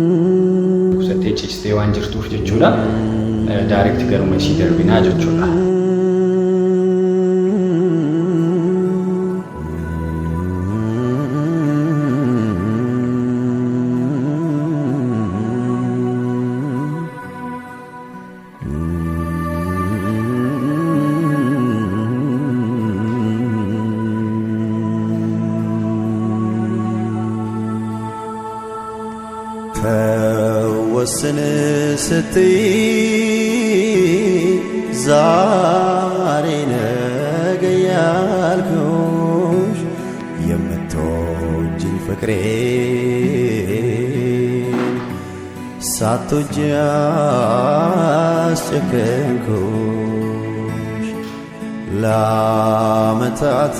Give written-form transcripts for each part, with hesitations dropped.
Dhukkubsattee ciistee waan jirtuuf jechuudha. Direct garuma isii darbinaa jechuudha. ተወስን ስትይ ዛሬ ነገ ያልኩሽ የምትወጂኝ ፍቅሬን ሳትወጂ አስጨከንኩሽ። ለዓመታት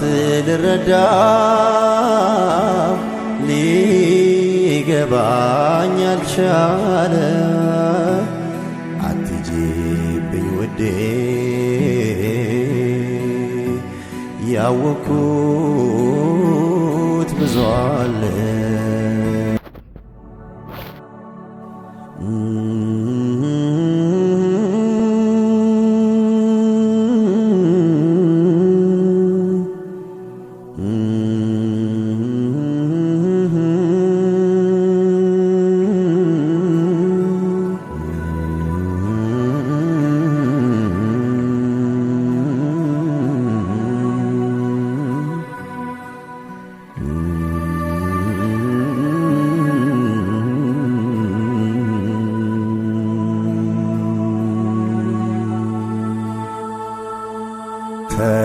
ልረዳ ሊገባኝ አልቻለ። አትጂብኝ ውዴ ያወኩት ብዙ አለ።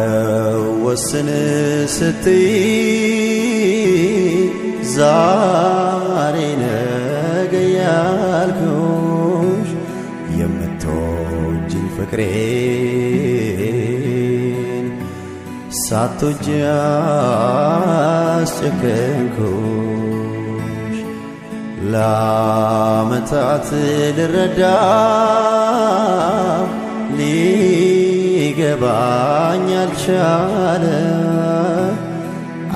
ተወስን ስትይ ዛሬ ነገ ያልኩሽ የምትወጂኝ ፍቅሬን ሳትወጂ አስጨከንኩሽ። ለዓመታት ልረዳ ሊገባኝ አልቻለ።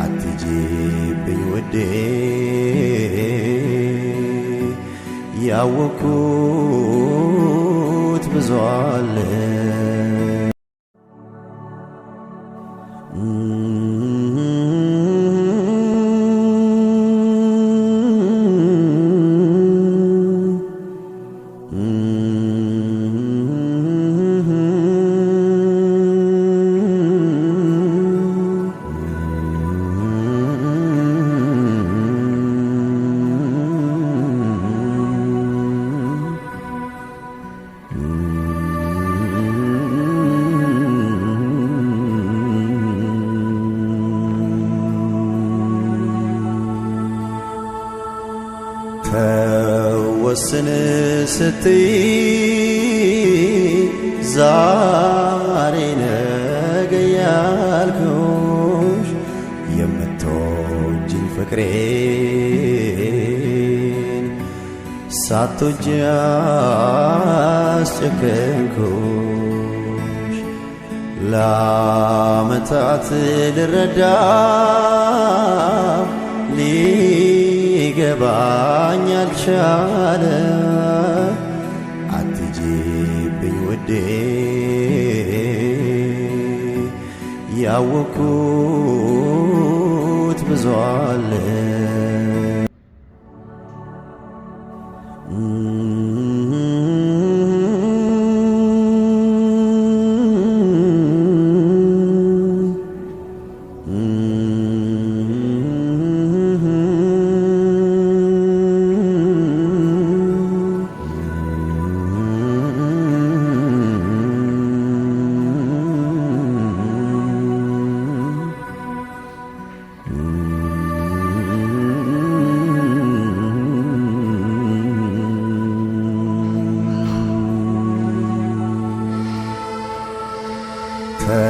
አትጂብኝ ውዴ ያወኩት ብዙ አለ። ተወስን ስትይ ዛሬ ነገ ያልኩሽ የምትወጂኝ ፍቅሬን ሳትወጂ አስጨከንኩሽ። ለዓመታት ልረዳ ሊገባኝ አልቻለ። አትጂብኝ ውዴ ያወኩት ብዙ አለ።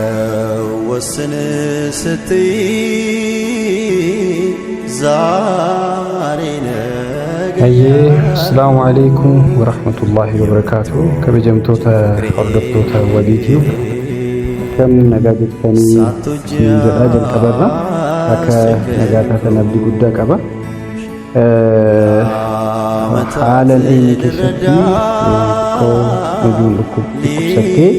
ተወስን ስትይ ዛሬ ነገ Hayyee, Asalaamu alaikum warahmatullahi wabarakaatu. Kabajamtoota hordoftoota wabiitiif Akkam nagaa jirtanii isiniin jedhaa jalqabarra akka nagaa taatan abdii guddaa qaba. Haala inni keessatti xiqqoo nujuun dhukkubsattee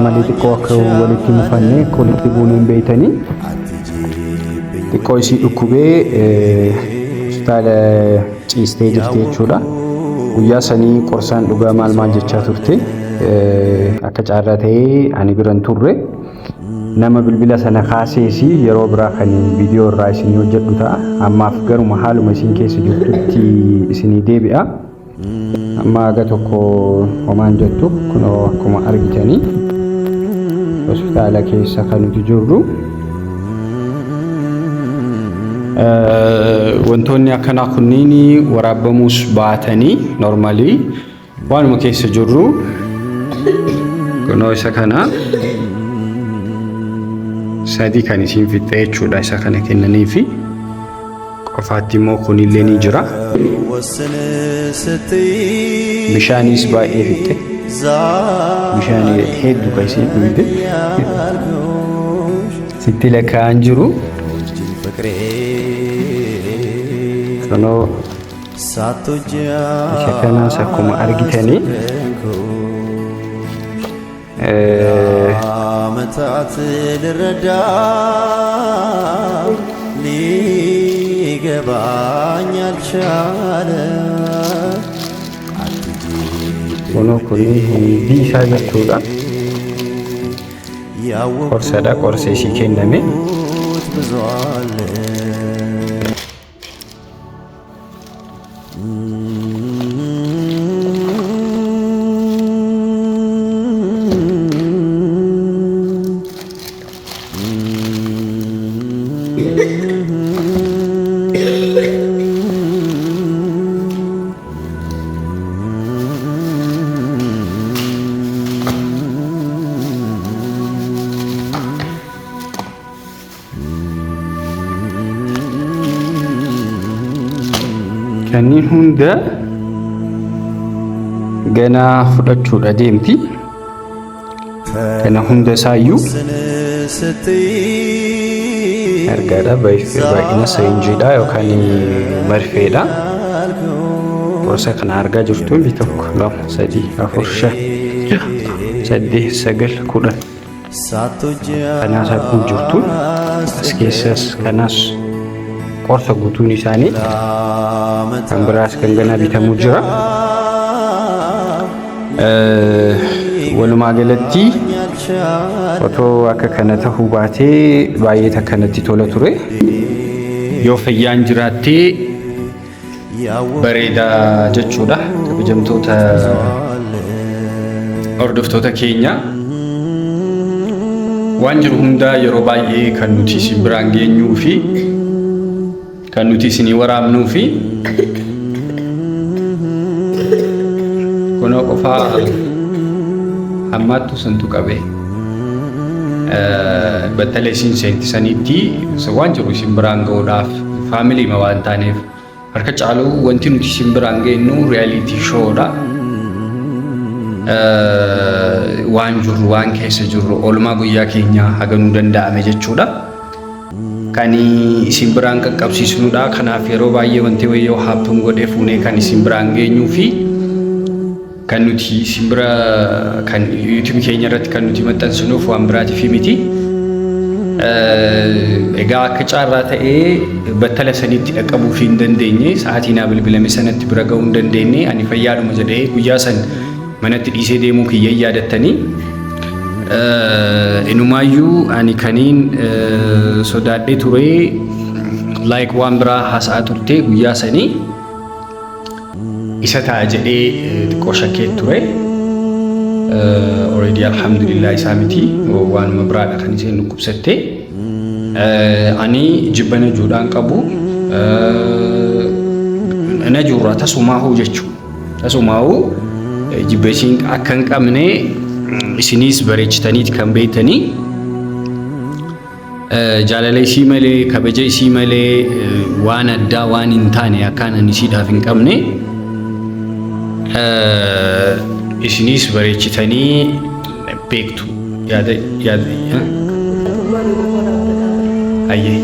malee xiqqoo akka walitti mufanne akka walitti buunee hin beeytanii xiqqoo isii dhukkubee hospitaala ciistee jirti jechuudha. Guyyaa sanii qorsaan dhugaa maal maal jechaa turte. Akka caarraa ta'ee ani biran turre. Nama bilbila sana kaasees yeroo biraa kan viidiyoo irraa isinii hojjedhu ta'a. Ammaaf garuma haaluma isin keessa jirtutti isinii deebi'a. Amma haga tokko homaan jettu kunoo akkuma argitanii hospitaala keessa kan nuti jirru. Wantoonni akkanaa kunniin waraabbamuus baatanii normally waanuma keessa jirru kunoo isa kana sadii kan isiin fixxee jechuudha isa kana kennanii fi qofaatti immoo kunillee ni jira. Bishaanis baay'ee fixxe. Bishaan hedduu kan isiin dhugde. Sitti lakkaa'an jiru. Kunoo isa kanaas akkuma argitanii ዓመታት ልረዳ ሊገባኝ አልቻለ። Kunoo kun hundi isaa jechuudha. Qorsadha qorsa isii kenname. ያወቅሁት ብዙ አለ። Kanneen hunda ganaa fudhachuudha deemti. Kana hunda isaayyuu ergaadha baay'ina sirinjiidha yookaan marfeedha. Qorsa kana argaa jirtu tokko lama sadii afur shan jaha saddeet sagal kudhan kanaas arguu jirtu as keessas kanaas qorsa guutuun isaanii kan biraas kan ganaa bitamuu jira. Walumaa galatti otoo akka kana tahuu baatee baay'ee takkanatti tola ture. Yoo fayyaan jiraattee bareedaa jechuudha. Kabajamtoota hordoftoota keenya waan jiru hundaa yeroo baay'ee kan nuti isin biraan geenyuu fi kan nuti isinii waraabnuu fi kunoo qofaa hammaattu santu qabe battala isin seentisanitti waan jiru isin biraan ga'uudhaaf faamiliima waan taaneef harka caalu wanti nuti isin biraan geenyu reality showdha. Waan jirru waan keessa jirru oolmaa guyyaa keenyaa haga nu danda'ame jechuudha. Kan isin biraan qaqqabsiisnudha. Kanaaf yeroo baay'ee wanti wayyoo happen godhee fuunee kan isin biraan geenyuu fi kan nuti isin bira kan YouTube keenya irratti kan nuti maxxansinuuf waan biraatiif miti. Egaa akka caarraa ta'ee battala sanitti dhaqqabuuf hin dandeenye sa'aatii naa bilbilame sanatti bira ga'uu hin dandeenye ani fayyaadhuma jedhee guyyaa san manatti dhiisee deemuu kiyya yaadattanii. Inumaayyuu ani kaniin sodaadhee ture like waan biraa haasa'aa turte guyyaa sanii isa ta'a jedhee xiqqoo shakkee ture. Already alhamdulillah isaa miti waanuma biraadha kan isheen dhukkubsatte. Ani jibba najuudhaan qabu najuurraa tasumaahuu jechuudha. Tasumaahuu jibba isiin akka hin qabne isiniis bareechitaniiti kan beektanii. Jaalala isii malee kabaja isii malee waan addaa waan hin taane akkaan ani isiidhaaf hin qabne isiniis bareechitanii beektu. Yaada yaada Hayyee.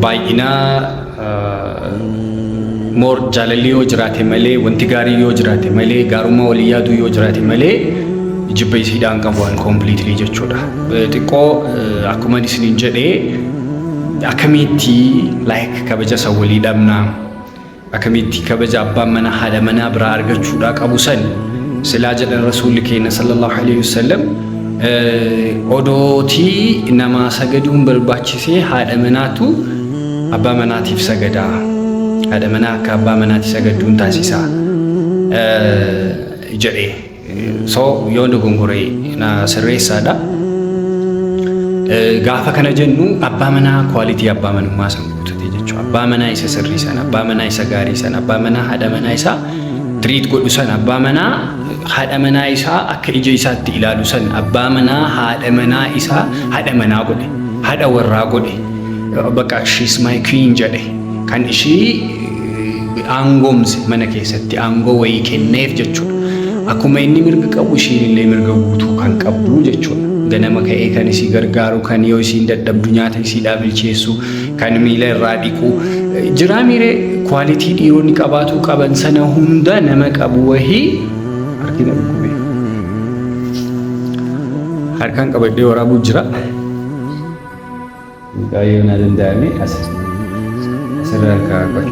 Baay'ina more jaalalli yoo jiraate malee, wanti gaarii yoo jiraate malee, gaarummaa walii yaaduu yoo jiraate malee, jibba isiidhaan qabu waan completely jechuudha. Xiqqoo akkuma isiniin jedhee, akkamitti like kabaja isa walii dhabnaa, akkamitti kabaja abbaan manaa haadha manaa biraa argachuudhaa qabu san silaa jedhan Rasuulli keenya sallallahu alaihi wasallam, odootii namaa sagaduun barbaachisee haadha manaatu abbaa manaatiif sagadaa, haadha manaa akka abbaa manaatti sagadduun taasisaa jedhee. So yoo dogongoree na sirreessaadha. Gaafa kana jennu abbaa manaa quality abbaa manummaa san guutate jechuudha. Abbaa manaa isa sirrii sana, abbaa manaa isa gaarii sana, abbaa manaa haadha manaa isaa treat godhu sana, abbaa manaa haadha manaa isaa akka ija isaatti ilaalu sana, abbaa manaa haadha manaa isaa haadha manaa godhe, haadha warraa godhe, bakka "She's my queen" jedhe, kan ishii aangoomse, mana keessatti aangoo wayii kenneef jechuudha. Akkuma inni mirga qabu ishiin illee mirga guutuu kan qabdu jechuudha. Ganama ka'ee kan isii gargaaru, kan yoo isiin dadhabdu nyaata isiidhaa bilcheessu, kan miila irraa dhiqu. Jiraa miiree quality dhiironni qabaatuu qaban sana hunda nama qabu wahii harki na dhukkube. Harkaan qabadhee waraabuu jira. Baay'ee na danda'ame as asirra kaa'aa.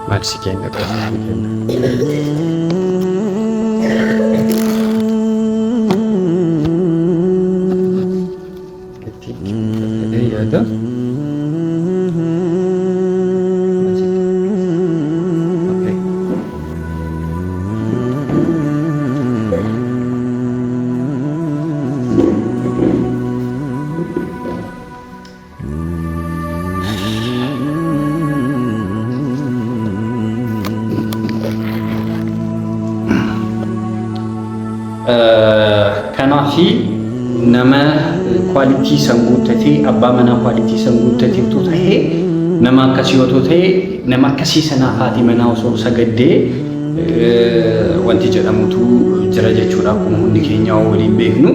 Maal si kenna qofa kenna. Itti yaada. Okay. Kanaafi nama quality san guuttatee, abbaa manaa quality san guuttatee otoo ta'ee, nama akkasii otoo ta'e, nama akkasii sanaaf haati manaa osoo sagaddee wanti jedhamutu jira jechuudha, akkuma hundi keenya waliin beeknu.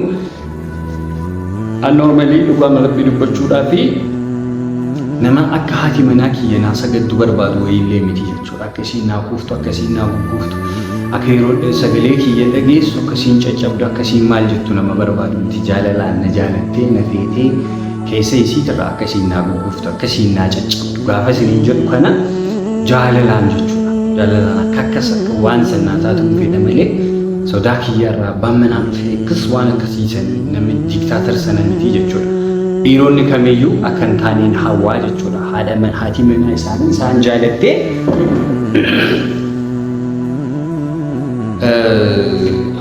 Normally dhugaa Rabbii dubbachuudhaa fi nama akka haati manaa kiyya naa sagaddu barbaadu wayiillee miti jechuudha. Akka isiin naa kuuftu, akka isiin naa gugguuftu, akka yeroo sagalee kiyya dhageessu akka isiin caccabdu, akka isiin maal jettu nama barbaadu miti. Jaalalaan na jaalattee na feetee keessa isiitirraa akka isiin naa gugguuftu, akka isiin naa caccabdu gaafa isiniin jedhu kana jaalalaan jechuudha. Jaalalaan akka akkas akka waan sannaa taatu hin fedha malee sodaa kiyyaarraa abbaan manaa dhufee akkas waan akkasii san namni dictator sana miti jechuudha. Dhiironni kamiyyuu akka hin taaneen hawwaa jechuudha. Haadha haati manaa isaanii isaan jaalattee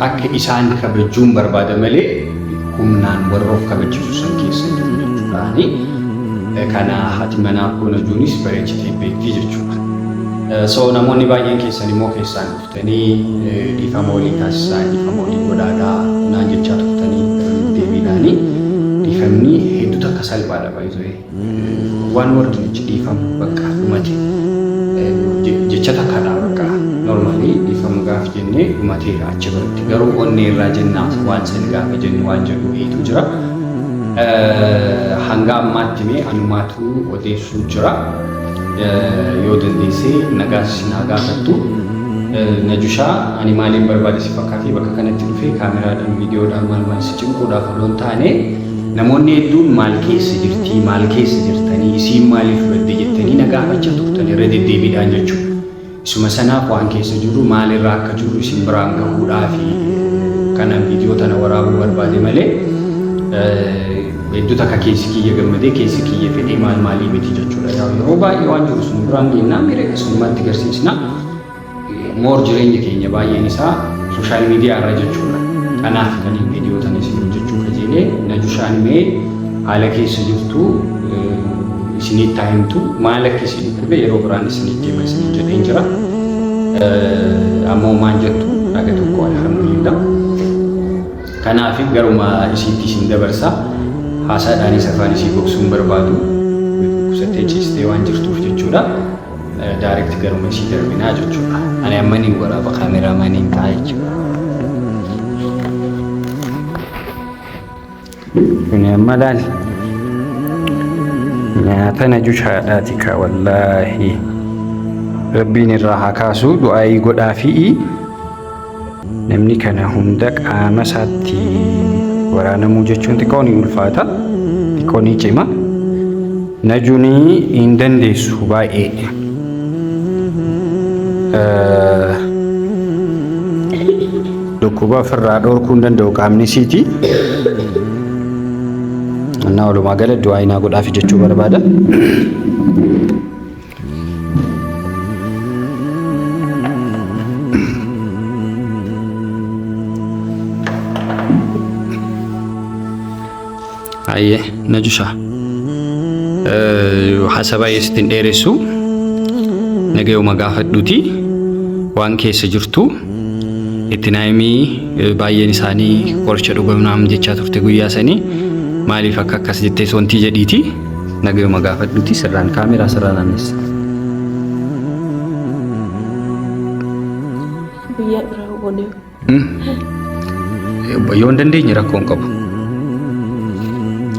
akka isaan kabajuun barbaada malee humnaan warra of kabachiisu san keessa jiru jechuudha. Kana haati manaa koo Najuunis bareechitee beekti jechuudha. So namoonni baay'een keessan immoo keessaan dhuftanii dhiifama walii taasisaa, dhiifama walii godhaadhaa naan jechaa turtanii deebiidhaanii. Dhiifamni hedduu takka salphaadha baay'ee. Waan warri jechi dhiifama bakka dhumate jecha takkaadha bakka. Normally dhiifama gaaf jennee dhumateera achi biratti, garuu onnee irraa jennaa waan san gaafa jennu waan jedhu eetu jira. Hanga ammaatti mee anumaatu odeessuu jira. Yoo dandeessee nagaas naa gaafattu. Najushaa, ani maaliin barbaade si fakkaatee bakka kanatti dhufee kaameraadhaan, viidiyoodhaan maal maal si cinquudhaaf odoo hin taane, namoonni hedduun maal keessa jirtii, maal keessa jirtanii, isiin maaliif badde jettanii na gaafachaa turtan irra deddeebiidhaan jechuudha. Isuma sanaaf waan keessa jiru, maalirraa akka jiru isin biraan gahuudhaafi kanan viidiyoo tana waraabuu barbaade malee hedduu takka keessi kiyya gammadee, keessi kiyya fedhee maal maalii miti jechuudha. Yeroo baay'ee waan jiru sun biraan geennaa miira keessummaatti agarsiisna. More jireenya keenya baay'een isaa social media irra jechuudha. Kanaaf kan viidiyoo tana isin hojjechuu kajeelee. Najushaan mee haala keessa jirtu isinitti haa himtu, maal akka isin dhukkube yeroo biraan isinitti hima isin jedheen jira. Ammoo maan jettu dhaga tokko, alhamdulillah. Kanaaf garuma isiitti isin dabarsa. Haasaadhaanis afaan isii gogsuun barbaadu. Dhukkubsattee ciistee waan jirtuuf jechuudha. Direct garuma isii darbinaa jechuudha. Ani amma ni waraaba kaameraamaaniin ta'a jechuudha. Kuni amma laal nyaata najushaadhaati ka wallaahi rabbiin irraa haa kaasu du'aayii godhaafii namni kana hunda qaama isaatti waraanamuu jechuun xiqqoo ni ulfaata xiqqoo ni cima najuun hin dandeessu baay'ee. Dhukkuba ofirraa dhorkuu hin danda'u qaamni isiiti. Innaa walumaa gala du'aa inaa godhaafi jechuu barbaada. Hayyee Najusha haasa baay'ee sitti hin dheeressu nagayuma gaafadhuuti waan keessa jirtu itti naa himii baay'een isaanii qoricha dhugamnaam jechaa turte guyyaa sanii maaliif akka akkas jettee sontii jedhiiti nagayuma gaafadhuuti sirraan kaameraa sirraa naannessa. Guyyaa biraa goonee. Yoo hin dandeenye rakkoo hin qabu.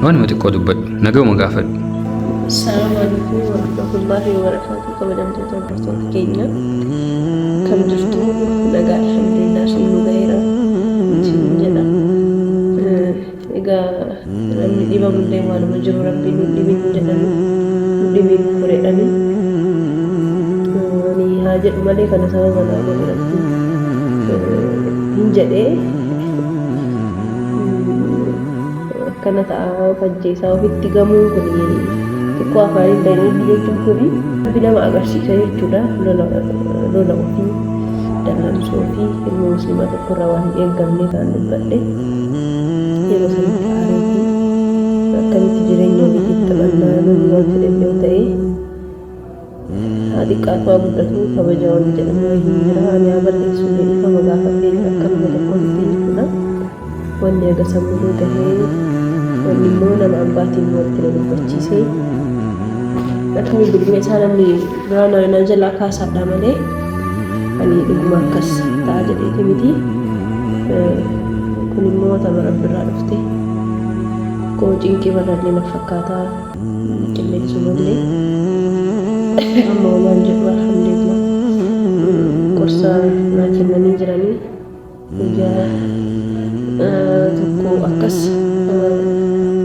Waanuma xiqqoo dubbadhu. Nagayuma gaafadhu. Assalamu alaikum warahmatullahi wabarakatuh. Kabajamtoota hordoftoota keenya kam jirtu nagaa alhamdulillah isin nu gaheera isin jedha. Egaa namni dhibamullee waanuma jiru rabbiin nu dhibin jedhani nu dhibin koredhani. Ani haa jedhu malee kana sababa naa godhe rabbiin hin jedhee akkana ta'a of ajjeesaa ofitti gamuun kun xiqqoo afaaniin ta'in jechuun kun rabbi nama agarsiisa jechuudha lola ofii dallansuu ofii ilma musliimaa tokkorraa waan hin eeggamne kan dubbadhe yeroo sanitti aareeti akkamitti jireenya ofiitti taphannaa namni waan fedhe yoo ta'e haa xiqqaatu haa guddatu kabaja waan jedhamu wayii hin jira ani haa balleessu illee dhiifama gaafadhee akka nama tokkotti jechuudha wanni haga sammuu gahee wanni immoo nama abbaatiin walitti na dubbachiise akkami bilbila isaa namni biraa na jalaa kaasaadha malee ani dhuguma akkas ta'a jedheeti miti kun immoo tama rabbirraa dhufte koo cinqii barrallee na fakkaataa qilleensumallee amma homaan jedhu alhamdulillah qorsa naa kennanii jiranii guyyaa tokko akkas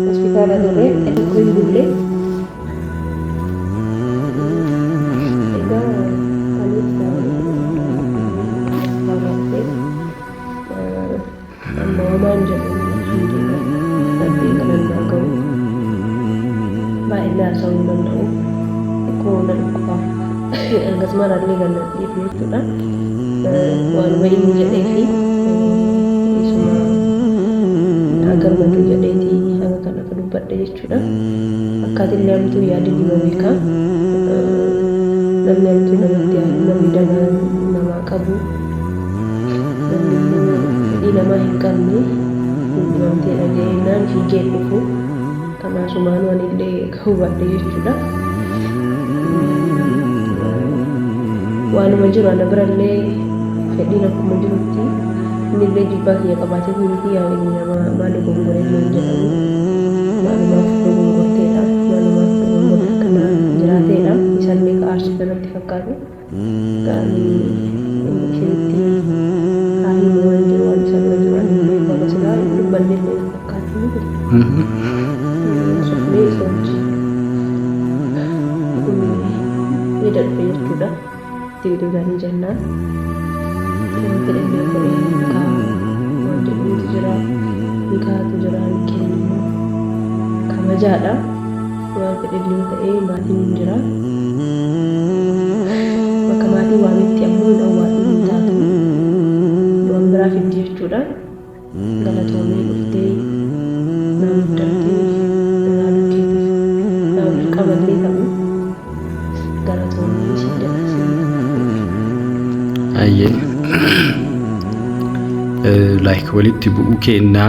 hospitaala turre tokko hin bulle egaa anis Amma homaan jedhu alhamdulillah rabbiin kanan naa ga'u baay'inni haasa'uu hin danda'u xiqqoo na dhukkuba akkasuma rallee kan na dhiifne jechuudha waanuma inni jedhee fi isuma haa gammadu jedheeti hanga kana akka dubbadhe jechuudha akkaatillee hamtuu yaadin nima beeka namni hamtuu namatti yaadu namni danaa namaa qabu Namni immoo fedhii namaa hin qabne hin dhibamtee dhaga'eennaan fiigee hin dhufu. Kanaasumaanuu anillee hubadhe jechuudha. Waanuma jiru ana birallee fedhiin akkuma jirutti innillee jibbaa kiyya qabaatee miti yaa ilmi namaa maa dogongoree hin jedhamu. Maalumaaf dogongorteedha. Maalumaaf dogongorri akkanaa jiraateedha. Isallee ka aarsu kanatti fakkaatu. Gaarii isinitti haa himu waan jiru waan isa bira jiru ani hin beeku haga silaa hin dubbanne illee hin fakkaatu ni jira. Sofnee isa wajji ni darbe jechuudha. Itti bilbilanii jennaan waan fedhe illee godhee kaa waan jedhamutu jira nikaatu jira nikeen immoo kabajaadha. Waan fedhellee ta'ee maatiin hin jira. Bakka maatiin waametti ammoo hin awwaadhu hin taatu. Waan biraa fiddi jechuudha. Galatoomee dhuftee naa muddamtee na laaluu keetiif naa dirqamallee ta'u galatoomii siin jedha siin. Ayyee. Like walitti bu'uu keenna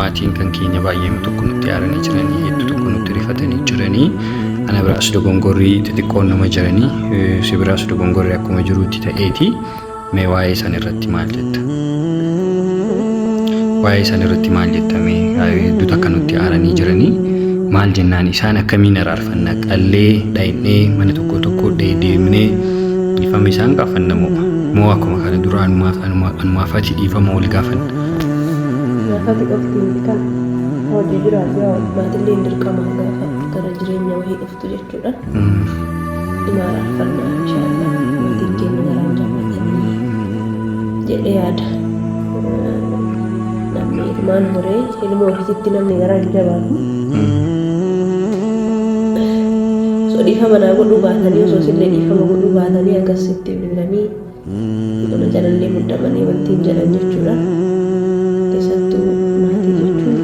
maatiin kan keenya baay'ee tokko nutti aaranii jiranii hedduu tokko nutti rifatanii jiranii Ana biraas dogongorri xixiqqoon nama jiranii, si biraas dogongorri akkuma jirutti ta'eeti. Mee waa'ee san irratti maal jetta? Waa'ee san irratti maal jetta mee? Hedduutu akka nutti aaranii jiranii maal jennaan isaan akkamiin araarfanna? Qallee dhaynee mana tokko tokko deemnee dhiifama isaan gaafanna moo? Moo akkuma kana dura anumaaf ati dhiifama wal gaafanna? Gaafati qofti miti kan hojii jiraatu yaa maatillee hin dirqama gaafa gara jireenya wahii dhuftu jechuudha. Dhuma araarfannaa inshaallah maatiin keenya garaan jabbatanii jedhee yaada. Namni ilmaan horee ilma ofiisitti namni garaa hin jabaatu. Osoo dhiifama naa godhuu baatanii osoo isillee dhiifama godhuu baatanii akkasitti bilbilanii nama jalallee muddamanii wanti hin jedhan jechuudha. Keessattuu maatii jechuun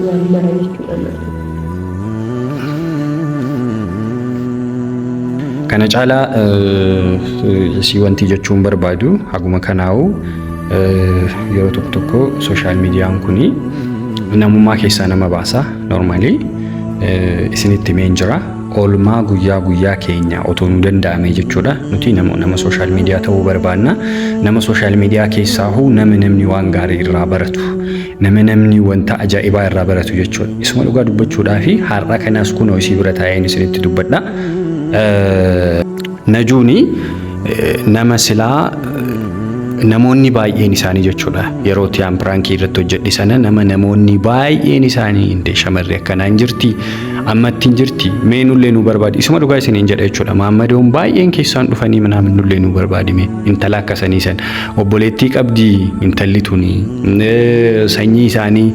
waan mara jechuudha. Kana caalaa si wanti jechuun barbaadu haguma kanaa'u yeroo tokko tokko sooshaal miidiyaan kuni namummaa keessaa nama baasa normaalii isinitti himeen jira. Oolmaa guyyaa guyyaa keenya otoo nu danda'amee jechuudha. Nuti nama sooshaal miidiyaa ta'uu barbaanna. Nama sooshaal miidiyaa keessaa hoo nama namni waan gaarii irraa baratu. Nama namni wanta ajaa'ibaa irraa baratu jechuudha. Isuma dhugaa dubbachuudhaa fi har'a kanaas kunoo isii bira taa'een isinitti dubbadha. Najuuni nama silaa namoonni baay'een isaanii jechuudha. Yeroo itti aan piraankii irratti hojjedhe sana nama namoonni baay'een isaanii indee shamarri akkanaa hin jirti. Ammatti hin jirti. Mee nullee nu barbaadi. Isuma dhugaa isiniin jedha jechuudha. Maammadoon baay'een keessaan dhufanii minaamin nullee nu barbaadi mee. Intala akka sanii san. Obboleettii qabdi intalli tuni. Sanyii isaanii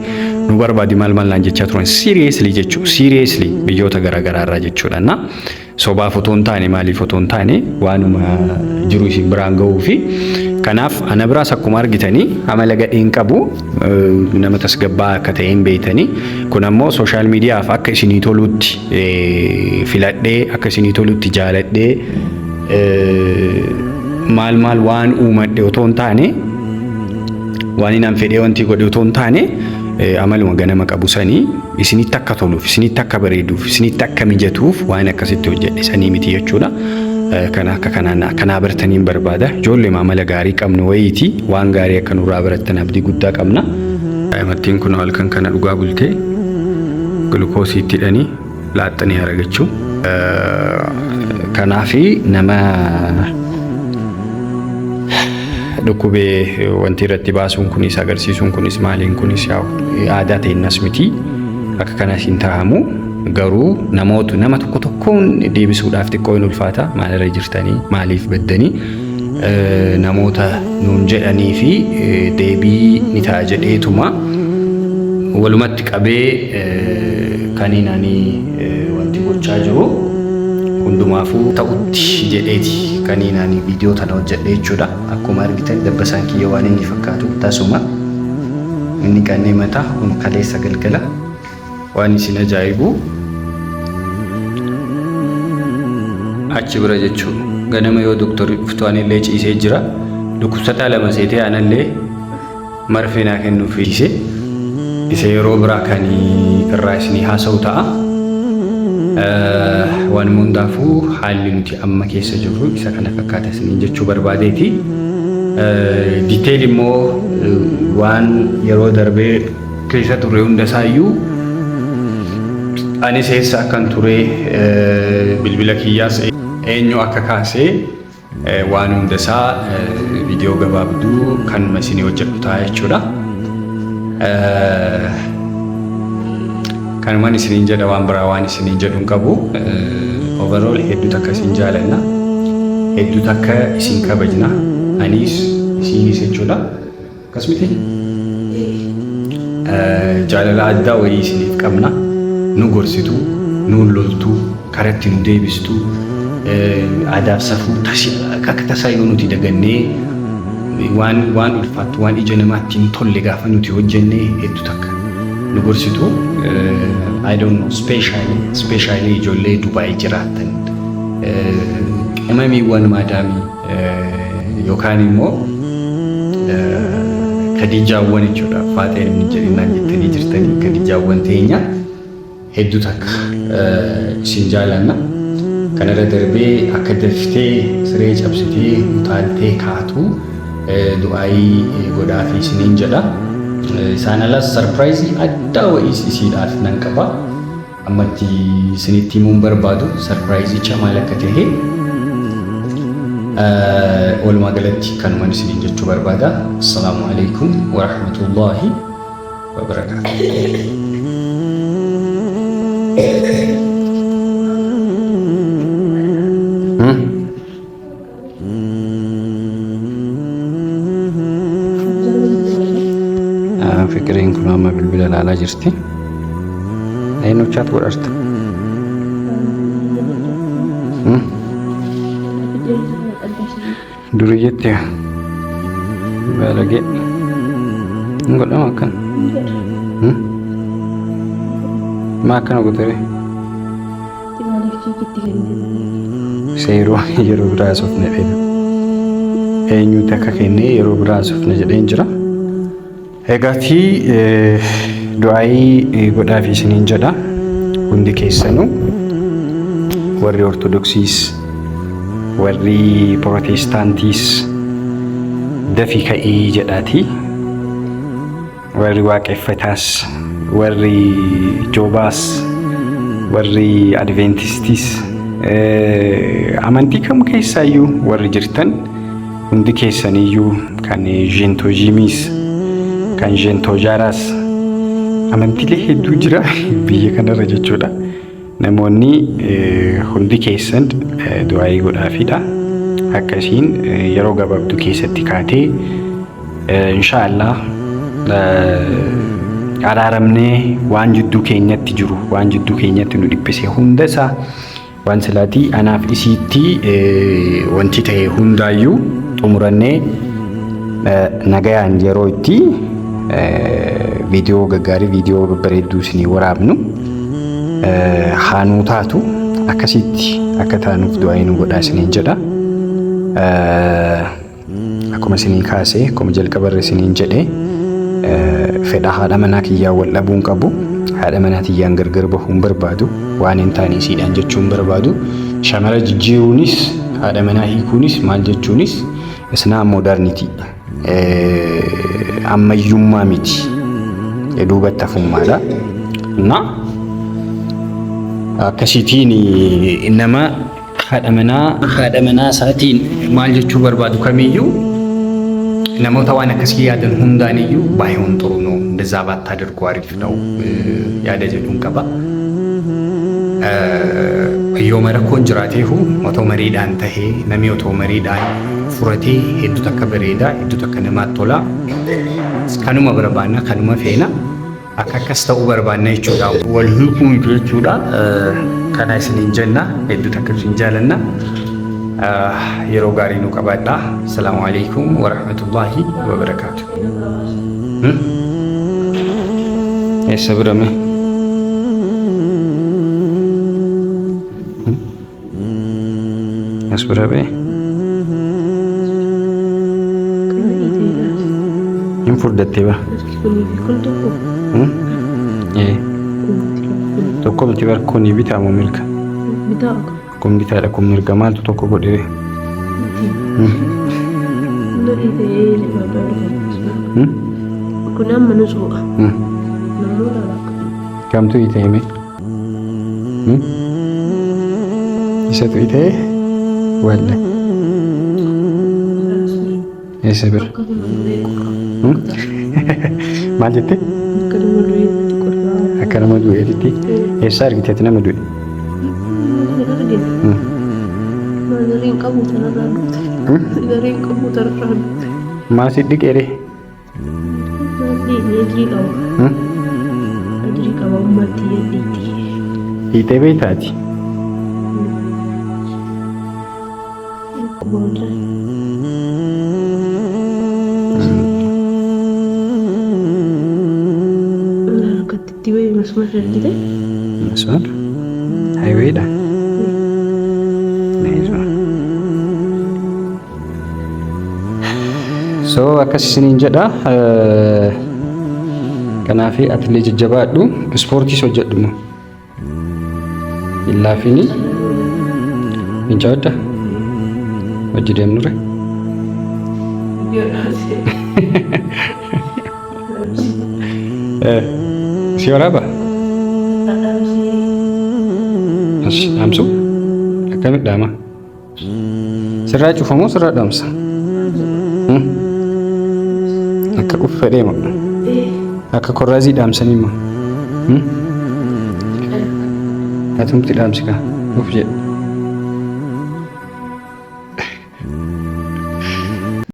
nu barbaadi maal maal naan jechaa turan. Seriously jechuudha. Seriously biyyoota garaagaraa irraa jechuudha. Na sobaaf otoo hin taane maaliif otoo hin taane waanuma jiru isin biraan ga'uu fi kanaaf ana biraas akkuma argitanii amala gadheen qabu nama tasgabbaa'aa akka ta'e hin beektanii. Kun ammoo sooshaal miidiyaaf akka isinii tolutti filadhee akka isinii tolutti jaaladhee maal maal waan uumadhe otoo hin taane waan inni fedhee wanti godhe otoo hin taane amaluma ganama qabu sanii isinitti akka toluuf isinitti akka bareeduuf isinitti akka mijatuuf waan akkasitti hojjedhe sanii miti jechuudha. Kana akka kanaan akkanaa bartaniin barbaada. Ijoollee amala gaarii qabnu wayiiti waan gaarii akka nurraa barattan abdii guddaa qabna. Daa'immattiin kun halkan kana dhugaa bultee gulukoosii itti hidhanii laaxxanii argachuu. Kanaafi nama dhukkubee wanti irratti baasuun kunis agarsiisuun kunis maaliin kunis aadaa teennas miti. Akka kanas hin taa'amu. Garuu namoota nama tokko tokkoon deebisuudhaaf xiqqoo hin ulfaata. Maalirra jirtanii maaliif baddanii namoota nuun jedhanii fi deebii ni ta'a jedheetuma walumatti qabee kaniin ani wanti gochaa jiru hundumaafuu ta'utti jedheeti kaniin ani viidiyoo tana hojjedhe jechuudha. Akkuma argitan dabbasaan kiyya waan inni fakkaatu tasuma inni qannee mataa kun kaleessa galgala waan isin ajaa'ibu achi bira jechuudha. Ganama yoo doktorri dhuftu anillee ciisee jira. Dhukkubsataa lama seetee anallee marfee naa kennuuf dhiise. Isa yeroo biraa kan irraa isinii haasa'u ta'a. Waan hundaafuu haalli nuti amma keessa jirru isa kana fakkaata isiniin jechuu barbaadeeti. Detail immoo waan yeroo darbee keessa turre hundasaayyuu anis eessa akkan ture bilbila kiyyaas eenyu akka kaasee waan hundasaa viidiyoo gabaabduu kanuma isinii hojjedhu ta'a jechuudha. Kanumaan isiniin jedha waan biraa waan isiniin jedhu hin qabu. Overall hedduu takka isin jaalanna. Hedduu takka isin kabajna. Anis isiinis jechuudha. Akkasumiti jaalala addaa wayii isiniif qabna. Nu gorsitu, nu loltu, karatti nu deebistu, aadaaf safuu akka tasaa yoo nuti dagannee waan waan ulfaattu waan ija namaatti hin tolle gaafa nuti hojjennee hedduu takka nu gorsitu. I don't know, specially ijoollee Dubaay jiraatan qimamiiwwan maadaamii yookaan immoo kadiijaawwan jechuudha. Faaxeen inni jedhinaan jettanii jirtanii kadiijaawwan teenya hedduu takka isin jaalanna. Kanarra darbee akka daftee siree cabsitee utaaltee kaatu du'aayii godhaafii isiniin jedha. Isaan alas surprise addaa wayiis isiidhaaf nan qaba. Ammatti isinitti himuun barbaadu surpriseicha maal akka ta'e. Walumaa galatti kanumaan isiniin jechuu barbaada. Assalaamu alaikum wa rahmatullahi wa barakaatuh. Fiqiriin kun amma bilbila ilaalaa jirti. Eenyu chat godharta? Durii jettee baalagee hin godhamu akkana. Maa akkana gootere? Isa yeroo biraa haasofne dheeda. Eenyuuti akka kenne yeroo biraa haasofne jedheen jira. Egaatii du'aayii godhaafi isiniin jedha. Hundi keessanuu warri Ortodoksiis warri Pirootestaantiis dafii ka'ii jedhaati. Warri Waaqeffataas, warri Joobaas, warri Adventistiis, amantii kam keessaayyuu warri jirtan hundi keessaniyyuu, kan Zhentoojiimiis, kan Zhentoojaaraas, amantiilee hedduu jira biyya kanarra jechuudha. Namoonni hundi keessan du'aayii godhaafiidha. Akkasiin yeroo gabaabduu keessatti kaatee inshaallah araaramnee waan jidduu keenyatti jiru, waan jidduu keenyatti nu dhiphise hunda isaa, waan silaatii anaaf isiitti wanti ta'e hundaayyuu xumurannee nagayaan yeroo itti viidiyoo gaggaarii, viidiyoo babbareedduu isinii waraabnu haanuu taatu, akkasitti akka taanuuf du'aa nu godhaa isiniin jedha. Akkuma isinii kaasee, akkuma jalqabarra isiniin jedhe, fedha haadha manaa kiyyaan wal dhabuun qabu. Haadha manaa tiyyaan gargar bahuun barbaadu. Waan hin taane isiidhaan jechuun barbaadu. Shamara jijjiiruunis, haadha manaa hiikuunis, maal jechuunis isnaa modernity. Ammayyummaa miti. Duubatti hafummaadha. Na akkasiitiin nama haadha manaa isaatiin maal jechuu barbaadu kamiyyuu, namoota waan akkasii yaadan hundaan iyyuu ባይሆን ጥሩ ነው፣ እንደዛ ባታደርጉ አሪፍ ነው yaada jedhuun qaba. Yooma rakkoon jiraateehu otoo mariidhaan tahee, namni otoo mariidhaan furatee hedduu takka bareedaa, hedduu takka namaatti tola. Kanuma barbaanna, kanuma feena. Akka akkas ta'uu barbaanna jechuudha. Wal hiikuu jechuudha. Kana isiniin jenna, hedduu takka isin jaalanna. Yeroo gaarii nu qabaadha. Asalaamu alaikum wa rahmatullahi wa barakaatu. Eessa birame? As bira ba'e? Hin furdattee bara. Kun tokko. Ee. Tokko miti bara, kuni bitaa moo mirga? Bitaa. Kun bitaadha, kun mirga, maaltu tokko godhe? Kun amma nu suuqa. Namoota bakka. Kamtu hiite hime? Isatu hiite walla. Eessa bira? Akka nama du'ee qorra. Maal jette? Akka nama du'eetti qorra. Akka nama du'eetitti. Eessa argite ati nama du'e? Argine. Maazariin qabu tanarraa duute. Gareen qabu tanarraa duute. Maa si dhiqeere? Maalli ajrii qaba. Ajrii qaba ummatti yaddiitti. Hiitee beektaati? Akkuma wallahi. Harkatti itti bahee masmara argite. Masmar? Highwaydha? Nice one. So akkas isiniin jedha. Kanaaf atillee jajjabaadhu. Ispoortiis hojjedhu immoo. Hin laafini. Fincaa'odda? Hojii deemnure? Si waraaba? As dhaamsu? Akkamitti dhaama? Sirraa cufamoo sirraa dhaamsa? Akka uffadhee moo? Akka korraazii dhaamsanii moo? Atumti dhaamsi kaa? Uf jedhe.